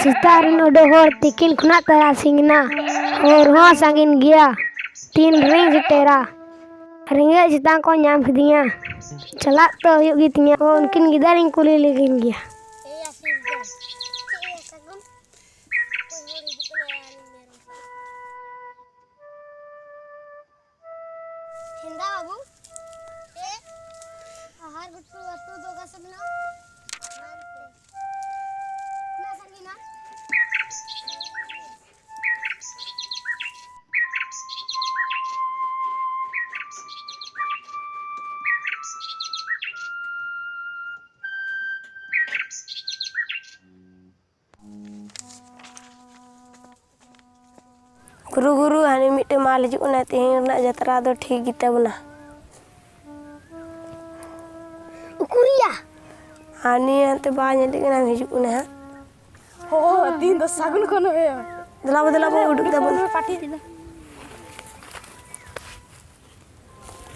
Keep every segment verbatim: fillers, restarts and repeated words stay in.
ᱥᱮᱛᱟᱜ ᱨᱮᱱ ᱩᱰᱟᱹᱜ ᱦᱚᱲ ᱛᱤᱠᱤᱱ ᱠᱷᱚᱱᱟᱜ ᱛᱟᱨᱟᱥᱤᱧ ᱮᱱᱟ᱾ ᱦᱚᱨ ᱦᱚᱸ ᱥᱟᱺᱜᱤᱧ ᱜᱮᱭᱟ, ᱛᱤᱱ ᱨᱮᱧ ᱥᱮᱴᱮᱨᱟ? ᱨᱮᱸᱜᱮᱡ ᱥᱮᱛᱟ ᱠᱚ ᱧᱟᱢ ᱠᱤᱫᱤᱧᱟ, ᱪᱟᱞᱟᱜ ᱛᱚ ᱦᱩᱭᱩᱜ ᱜᱮ ᱛᱤᱧᱟ᱾ ᱩᱱᱠᱤᱱ ᱜᱤᱫᱟᱹᱨᱤᱧ ᱠᱩᱞᱤ ᱞᱮᱠᱤᱱ ᱜᱮᱭᱟ᱾ ᱦᱮᱸᱫᱟ ᱵᱟᱹᱵᱩ, ᱪᱮᱫ? ᱟᱦᱟᱨ ᱜᱷᱩᱴᱩ ᱟᱹᱛᱩ ᱫᱚ ᱚᱠᱟ ᱥᱮᱫ ᱢᱮᱱᱟᱜᱼᱟ? ᱦᱟᱱᱛᱮ᱾ ᱛᱤᱱᱟᱹᱜ ᱥᱟᱺᱜᱤᱧᱟ? ᱜᱩᱨᱩ, ᱜᱩᱨᱩ, ᱦᱟᱹᱱᱤ ᱢᱤᱫᱴᱮᱱ ᱢᱟᱞ ᱦᱤᱡᱩᱜ ᱠᱟᱱᱟᱭ, ᱛᱮᱦᱮᱧ ᱨᱮᱱᱟᱜ ᱡᱟᱛᱨᱟ ᱫᱚ ᱴᱷᱤᱠ ᱜᱮᱛᱟ ᱵᱚᱱᱟ᱾ ᱩᱠᱩᱨᱤᱭᱟ? ᱦᱟᱹᱱᱤ ᱦᱟᱱᱛᱮ ᱵᱟᱭ ᱧᱮᱞᱮᱫ ᱠᱟᱱᱟ, ᱦᱤᱡᱩᱜ ᱠᱟᱱᱟᱭ ᱦᱟᱸᱜ᱾ ᱦᱳ, ᱛᱤᱦᱤᱧ ᱫᱚ ᱥᱟᱹᱜᱩᱱ ᱠᱷᱚᱱ ᱦᱩᱭᱩᱜᱼᱟ᱾ ᱫᱮᱞᱟ ᱵᱚ, ᱫᱮᱞᱟ ᱵᱚ, ᱩᱰᱩᱠ ᱛᱟᱵᱚᱱ᱾ ᱯᱟᱴᱤ᱾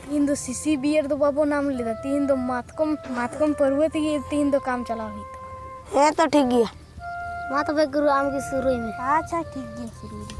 ᱛᱤᱦᱤᱧ ᱫᱚ ᱥᱤᱥᱤ ᱵᱤᱭᱟᱨ ᱫᱚ ᱵᱟᱵᱚ ᱧᱟᱢ ᱞᱮᱫᱟ, ᱛᱤᱦᱤᱧ ᱫᱚ ᱢᱟᱛᱠᱚᱢ, ᱢᱟᱛᱠᱚᱢ ᱯᱟᱹᱨᱣᱟᱹ ᱛᱮᱜᱮ ᱛᱤᱦᱤᱧ ᱫᱚ ᱠᱟᱢ ᱪᱟᱞᱟᱣ ᱦᱩᱭᱩᱜ ᱛᱟᱢᱟ᱾ ᱦᱮᱸ ᱛᱚ, ᱴᱷᱤᱠ ᱜᱮᱭᱟ᱾ ᱢᱟ ᱛᱚᱵᱮ ᱜᱩᱨᱩ, ᱟᱢ ᱜᱮ ᱥᱩᱨᱩᱭ ᱢᱮ᱾ ᱟᱪᱪᱷᱟ, ᱴᱷᱤᱠ ᱜᱮᱭᱟ, ᱥᱩᱨᱩᱭ ᱢᱮ᱾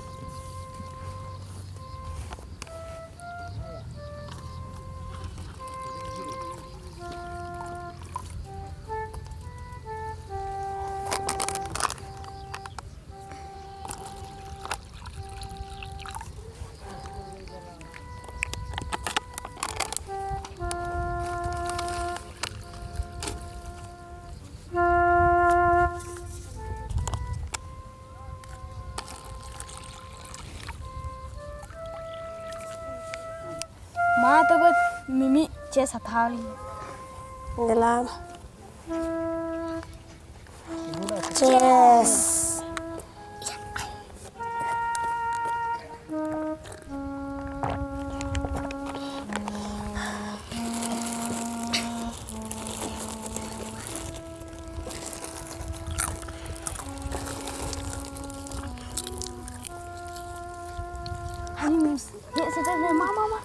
ᱢᱟ ᱛᱚᱵᱮ ᱢᱤᱢᱤᱫ ᱪᱮᱥ ᱦᱟᱛᱟᱣ ᱞᱤᱧ᱾ ᱫᱮᱞᱟ᱾ ᱪᱮᱥ᱾ ᱦᱮᱡ ᱥᱮᱴᱮᱨ ᱢᱮ, ᱢᱟ, ᱢᱟ, ᱢᱟ᱾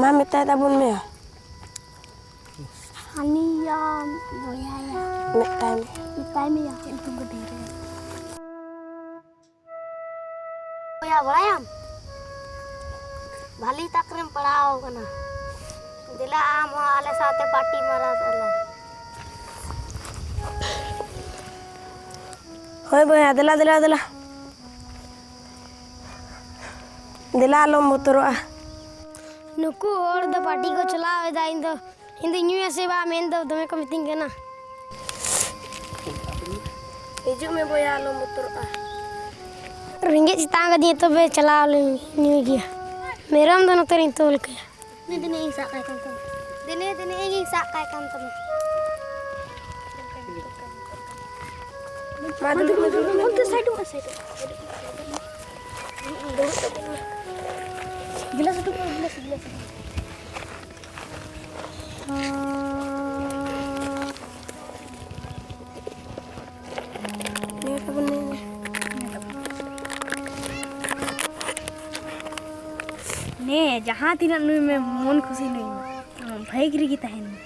ᱢᱟ ᱢᱮᱛᱟᱭ ᱛᱟᱵᱚᱱ ᱢᱮ᱾ ᱦᱟᱹᱱᱤᱭᱟ ᱵᱚᱭᱦᱟᱭᱟ᱾ ᱢᱮᱛᱟᱭ ᱢᱮ᱾ ᱢᱮᱛᱟᱭ ᱢᱮᱭᱟ ᱪᱮᱫ ᱧᱩᱛᱩᱢ ᱠᱚ ᱰᱷᱮᱨ᱾ ᱵᱚᱭᱦᱟ ᱵᱟᱲᱟᱭᱟᱢ? ᱵᱷᱟᱞᱤ ᱛᱟᱠ ᱨᱮᱢ ᱯᱟᱲᱦᱟᱣ ᱠᱟᱱᱟ᱾ ᱫᱮᱞᱟ ᱟᱢ ᱦᱚᱸ ᱟᱞᱮ ᱥᱟᱶᱛᱮ ᱯᱟᱨᱴᱤ ᱢᱟᱨᱟ ᱛᱟᱞᱟᱝ᱾ ᱦᱳᱭ ᱵᱚᱭᱦᱟ, ᱫᱮᱞᱟ, ᱫᱮᱞᱟ, ᱫᱮᱞᱟ᱾ ᱫᱮᱞᱟ, ᱟᱞᱚᱢ ᱵᱚᱛᱚᱨᱚᱜᱼᱟ᱾ ᱱᱩᱠᱩ ᱦᱚᱲ ᱫᱚ ᱯᱟᱨᱴᱤ ᱠᱚ ᱪᱟᱞᱟᱣ ᱮᱫᱟ, ᱤᱧ ᱫᱚ, ᱤᱧ ᱫᱚ ᱧᱩᱭᱟ ᱥᱮ ᱵᱟᱝ ᱢᱮᱱ ᱫᱚ ᱫᱚᱢᱮ ᱠᱚ ᱢᱤᱛᱟᱹᱧ ᱠᱟᱱᱟ᱾ ᱦᱤᱡᱩᱜ ᱢᱮ ᱵᱚᱭᱦᱟ, ᱟᱞᱚᱢ ᱵᱚᱛᱚᱨᱚᱜᱼᱟ᱾ ᱨᱮᱸᱜᱮᱡ ᱪᱮᱛᱟᱱ ᱠᱟᱹᱫᱤᱧᱟ, ᱛᱚᱵᱮ ᱪᱟᱞᱟᱣ ᱞᱮᱱ ᱧᱩᱭ ᱜᱮᱭᱟ᱾ ᱢᱮᱨᱚᱢ ᱫᱚ ᱱᱚᱛᱮ ᱨᱤᱧ ᱛᱚᱞ ᱠᱟᱭᱟ᱾ ᱩᱱᱤ ᱫᱚ ᱤᱧ ᱥᱟᱵ ᱠᱟᱭ ᱠᱟᱱ ᱛᱟᱢᱟ᱾ ᱫᱤᱱᱮ, ᱫᱤᱱᱮ ᱤᱧᱤᱧ ᱥᱟᱵ ᱠᱟᱭ ᱠᱟᱱ ᱛᱟᱢᱟ᱾ ᱢᱟ ᱫᱩᱲᱩᱵ ᱢᱮ, ᱫᱩᱲᱩᱵ ᱢᱮ, ᱚᱱᱛᱮ ᱥᱟᱭᱤᱰᱚᱜ ᱢᱮ, ᱥᱟᱭᱤᱰᱚᱜ ᱢᱮ᱾ ᱫᱩᱲᱩᱵ ᱛᱟᱵᱚᱱ ᱢᱮ᱾ ᱜᱤᱞᱟᱹᱥ ᱩᱰᱩᱠ ᱢᱮ, ᱜᱤᱞᱟᱹᱥ, ᱜᱤᱞᱟᱹᱥ᱾ ᱱᱤᱭᱟᱹ ᱛᱟᱵᱚᱱ ᱱᱤᱭᱟᱹ᱾ ᱱᱮ, ᱡᱟᱦᱟᱸ ᱛᱤᱱᱟᱹᱜ ᱱᱩᱭ ᱢᱮ, ᱢᱚᱱ ᱠᱷᱩᱥᱤ ᱱᱩᱭ ᱢᱮ᱾ ᱵᱷᱟᱹᱜᱤ ᱨᱮᱜᱮ ᱛᱟᱦᱮᱱ ᱢᱮ᱾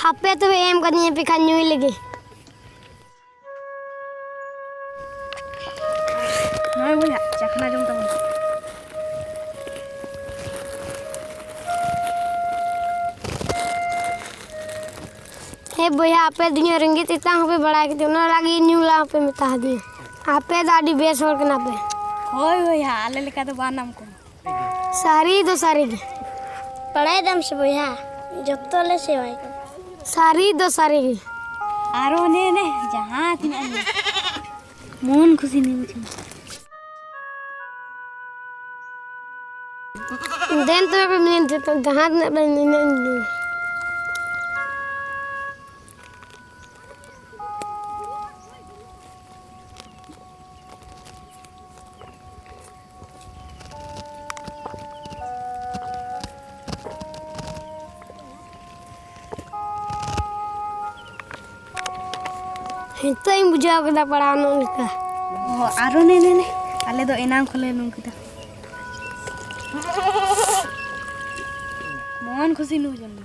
ᱦᱟᱯᱮ ᱛᱚᱵᱮ ᱮᱢ ᱠᱟᱹᱫᱤᱧᱟ ᱯᱮ ᱠᱷᱟᱱ ᱧᱩᱭ ᱞᱮᱜᱮ᱾ ᱱᱚᱜᱼᱚᱭ ᱵᱚᱭᱦᱟ, ᱪᱟᱠᱷᱱᱟ ᱡᱚᱢ ᱛᱟᱵᱚᱱ᱾ ᱦᱮᱸ ᱵᱚᱭᱦᱟ, ᱟᱯᱮ ᱫᱩᱱᱤᱭᱟᱹ ᱨᱮᱸᱜᱮᱡ ᱛᱮᱛᱟᱝ ᱦᱚᱸᱯᱮ ᱵᱟᱲᱟᱭ ᱠᱮᱫᱟ, ᱚᱱᱟ ᱞᱟᱹᱜᱤᱫ ᱧᱩ ᱞᱟᱝ ᱯᱮ ᱢᱮᱛᱟ ᱫᱤᱧᱟ᱾ ᱟᱯᱮ ᱫᱚ ᱟᱹᱰᱤ ᱵᱮᱥ ᱦᱚᱲ ᱠᱟᱱᱟ ᱯᱮ᱾ ᱦᱳᱭ ᱵᱚᱭᱦᱟ, ᱟᱞᱮ ᱞᱮᱠᱟ ᱫᱚ ᱵᱟᱝ ᱱᱟᱢ ᱠᱚᱢᱟ᱾ ᱥᱟᱹᱨᱤ ᱫᱚ ᱥᱟᱹᱨᱤ ᱜᱮ᱾ ᱵᱟᱲᱟᱭ ᱫᱟᱢ ᱥᱮ ᱵᱚᱭᱦᱟ, ᱡᱚᱛᱚ ᱞᱮ ᱥᱮᱣᱟᱭ ᱠᱟᱱᱟ᱾ ᱥᱟᱹᱨᱤ ᱫᱚ ᱥᱟᱹᱨᱤ ᱜᱮ᱾ ᱟᱨᱚ ᱱᱮ, ᱱᱮ, ᱡᱟᱦᱟᱸ ᱛᱤᱱᱟᱹᱜ ᱮᱢ ᱢᱚᱱ ᱠᱷᱩᱥᱤ ᱱᱤᱭᱟᱹ ᱢᱩᱴᱷᱟᱹᱱ᱾ ᱫᱮᱱ ᱛᱚᱵᱮ ᱯᱮ ᱢᱮᱱ ᱛᱮ ᱡᱟᱦᱟᱸ ᱛᱤᱱᱟᱹᱜ ᱵᱮᱱ ᱱᱤᱱᱟᱹᱜ ᱤᱧ ᱞᱟᱹᱭᱟ᱾ ᱱᱤᱛᱚᱜ ᱤᱧ ᱵᱩᱡᱷᱟᱹᱣ ᱠᱮᱫᱟ ᱯᱟᱲᱦᱟᱣ ᱧᱚᱜ ᱞᱮᱠᱟ᱾ ᱚ, ᱟᱨᱚ ᱱᱮ, ᱱᱮ, ᱱᱮ᱾ ᱟᱞᱮ ᱫᱚ ᱮᱱᱟᱝ ᱠᱷᱚᱱ ᱞᱮ ᱱᱩ ᱠᱮᱫᱟ᱾ ᱢᱚᱱ ᱠᱷᱩᱥᱤ ᱱᱩ ᱡᱚᱝ ᱢᱮ᱾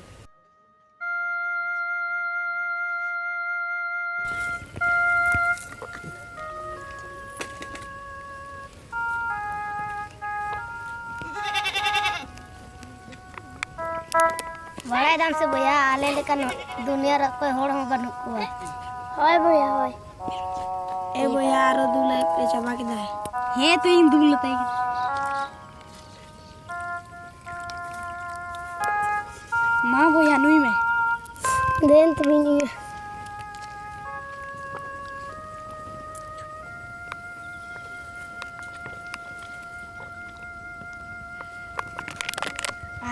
ᱵᱟᱲᱟᱭ ᱫᱟᱢ ᱥᱮ ᱵᱚᱭᱦᱟ, ᱟᱞᱮ ᱞᱮᱠᱟᱱ ᱫᱩᱱᱤᱭᱟᱹ ᱨᱮ ᱚᱠᱚᱭ ᱦᱚᱲ ᱦᱚᱸ ᱵᱟᱹᱱᱩᱜ ᱠᱚᱣᱟ᱾ ᱦᱳᱭ ᱵᱚᱭᱦᱟ, ᱦᱳᱭ᱾ ᱮ ᱵᱚᱭᱦᱟ, ᱟᱨᱚ ᱫᱩᱞᱟᱭ ᱯᱮ, ᱪᱟᱵᱟ ᱠᱮᱫᱟᱭ᱾ ᱦᱮᱸ, ᱛᱚ ᱤᱧ ᱫᱩᱞ ᱟᱛᱟᱭ ᱠᱟᱱᱟ᱾ ᱢᱟ ᱵᱚᱭᱦᱟ, ᱱᱩᱭ ᱢᱮ᱾ ᱫᱮᱱ ᱛᱚᱵᱮᱧ ᱧᱩᱭᱟ᱾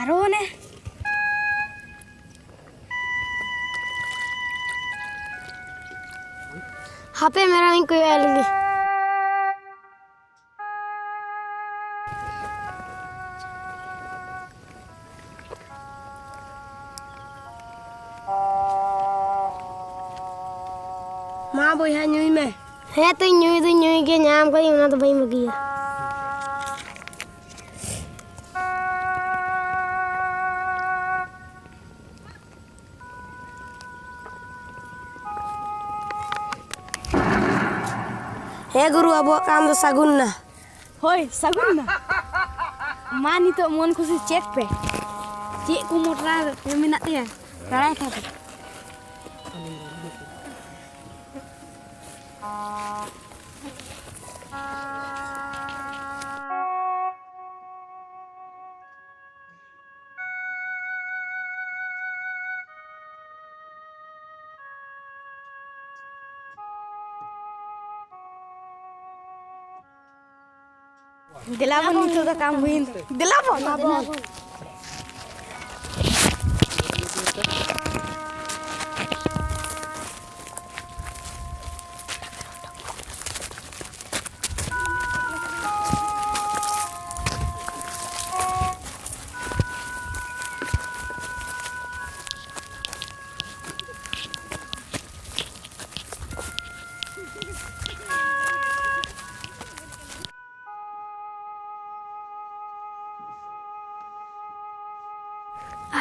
ᱟᱨᱚ ᱚᱱᱮ᱾ ᱦᱟᱯᱮ ᱢᱮᱨᱚᱢ ᱤᱧ ᱠᱚᱭᱚᱜ ᱟᱭ ᱞᱮᱜᱮ᱾ ᱢᱟ ᱵᱚᱭᱦᱟ, ᱧᱩᱭ ᱢᱮ᱾ ᱦᱮᱸ ᱛᱚᱧ ᱧᱩᱭ ᱫᱚᱧ ᱧᱩᱭ ᱜᱮ, ᱧᱟᱢ ᱠᱟᱹᱫᱟᱹᱧ ᱚᱱᱟ ᱫᱚ ᱵᱟᱹᱧ ᱵᱟᱹᱜᱤᱭᱟ᱾ ᱦᱮᱸ ᱜᱩᱨᱩ, ᱟᱵᱚᱣᱟᱜ ᱠᱟᱢ ᱫᱚ ᱥᱟᱹᱜᱩᱱ ᱱᱟ᱾ ᱦᱳᱭ, ᱥᱟᱹᱜᱩᱱ ᱱᱟ᱾ ᱢᱟ ᱱᱤᱛᱚᱜ ᱢᱚᱱ ᱠᱷᱩᱥᱤ ᱪᱮᱠ ᱯᱮ, ᱪᱮᱫ ᱠᱚ ᱢᱚᱴᱨᱟ ᱨᱮ ᱢᱮᱱᱟᱜ ᱛᱟᱭᱟ, ᱵᱟᱲᱟᱭ ᱠᱷᱟᱱ ᱯᱮ᱾ ᱫᱮᱞᱟ ᱵᱚᱱ, ᱱᱤᱛᱚᱜ ᱫᱚ ᱠᱟᱢ ᱦᱩᱭᱮᱱ᱾ ᱫᱮᱞᱟ ᱵᱚᱱ, ᱫᱮᱞᱟ ᱵᱚᱱ᱾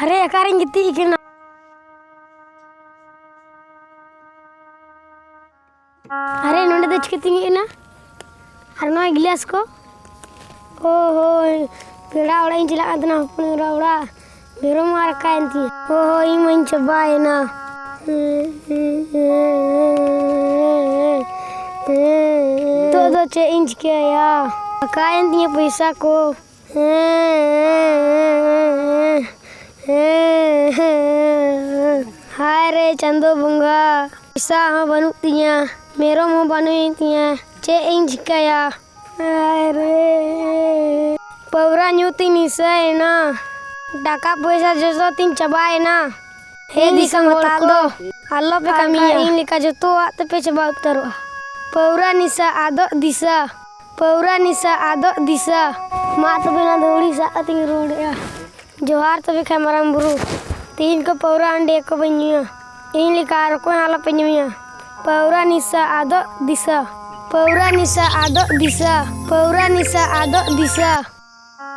ᱟᱨᱮ, ᱚᱠᱟᱨᱮᱧ ᱜᱤᱛᱤᱡ ᱠᱟᱱᱟ? ᱟᱨᱮ, ᱱᱚᱰᱮ ᱫᱚ ᱪᱤᱠᱟᱹᱛᱤᱧ ᱦᱮᱡ ᱮᱱᱟ? ᱟᱨ ᱱᱚᱣᱟ ᱜᱤᱞᱟᱥ ᱠᱚ? ᱳ ᱦᱳᱭ, ᱯᱮᱲᱟ ᱚᱲᱟᱜ ᱤᱧ ᱪᱟᱞᱟᱜ ᱠᱟᱱ ᱛᱟᱦᱮᱱᱟ, ᱦᱚᱯᱚᱱ ᱮᱨᱟ ᱚᱲᱟᱜ᱾ ᱢᱮᱨᱚᱢ ᱟᱨ ᱠᱟᱭᱮᱱ ᱛᱤᱧᱟᱹ᱾ ᱳ ᱦᱳᱭ, ᱤᱧ ᱢᱟᱧ ᱪᱟᱵᱟᱭᱮᱱᱟ᱾ ᱱᱤᱛᱚᱜ ᱫᱚ ᱪᱮᱫ ᱤᱧ ᱪᱤᱠᱟᱹᱭᱟ? ᱟᱠᱟᱭᱮᱱ ᱛᱤᱧᱟᱹ ᱯᱚᱭᱥᱟ ᱠᱚ᱾ ᱦᱟᱭ ᱨᱮ ᱪᱟᱸᱫᱳ ᱵᱚᱸᱜᱟ, ᱯᱚᱭᱥᱟ ᱦᱚᱸ ᱵᱟᱹᱱᱩᱜ ᱛᱤᱧᱟᱹ, ᱢᱮᱨᱚᱢ ᱦᱚᱸ ᱵᱟᱹᱱᱩᱜ ᱛᱤᱧᱟᱹ, ᱪᱮᱫ ᱤᱧ ᱪᱤᱠᱟᱹᱭᱟ? ᱦᱟᱭ ᱨᱮ, ᱯᱟᱹᱣᱨᱟ ᱧᱩ ᱛᱤᱧ ᱱᱤᱥᱟᱹᱭᱮᱱᱟ, ᱴᱟᱠᱟ ᱯᱚᱭᱥᱟ ᱡᱚᱛᱚ ᱛᱤᱧ ᱪᱟᱵᱟᱭᱮᱱᱟ᱾ ᱦᱮ ᱤᱧ ᱫᱤᱥᱚᱢ ᱦᱚᱲ ᱫᱤᱥᱚᱢ ᱠᱚ, ᱠᱚ, ᱟᱞᱚ ᱯᱮ ᱟᱨ ᱠᱟᱹᱢᱤᱭᱟ᱾ ᱤᱧ ᱞᱮᱠᱟ ᱡᱚᱛᱚᱣᱟᱜ ᱛᱮᱯᱮ ᱪᱟᱵᱟ ᱩᱛᱟᱹᱨᱚᱜᱼᱟ᱾ ᱯᱟᱹᱣᱨᱟ ᱱᱤᱥᱟ ᱟᱫᱚᱜ ᱫᱤᱥᱟᱹ, ᱯᱟᱹᱣᱨᱟ ᱱᱤᱥᱟ ᱟᱫᱚᱜ ᱫᱤᱥᱟᱹ᱾ ᱢᱟ ᱛᱚᱵᱮ, ᱱᱚᱣᱟ ᱫᱟᱹᱣᱲᱤ ᱥᱟᱵ ᱠᱟᱛᱮᱧ ᱨᱩᱣᱟᱹᱲᱮᱜᱼᱟ᱾ ᱡᱚᱦᱟᱨ ᱛᱚᱵᱮ ᱠᱷᱟᱱ ᱢᱟᱨᱟᱝ ᱵᱩᱨᱩ, ᱛᱤᱦᱤᱧ ᱠᱚ ᱯᱟᱹᱣᱨᱟ ᱦᱟᱺᱰᱤ ᱠᱚ ᱵᱟᱹᱧ ᱧᱩᱭᱟ᱾ ᱤᱧ ᱞᱮᱠᱟ ᱟᱨ ᱚᱠᱚᱭ ᱦᱚᱸ ᱟᱞᱚᱯᱮ ᱧᱩᱭᱟ᱾ ᱯᱟᱹᱣᱨᱟ ᱱᱤᱥᱟ ᱟᱫᱚᱜ ᱫᱤᱥᱟᱹ, ᱯᱟᱹᱣᱨᱟ ᱱᱤᱥᱟ ᱟᱫᱚᱜ ᱫᱤᱥᱟᱹ, ᱯᱟᱹᱣᱨᱟ ᱱᱤᱥᱟ ᱟᱫᱚᱜ ᱫᱤᱥᱟᱹ᱾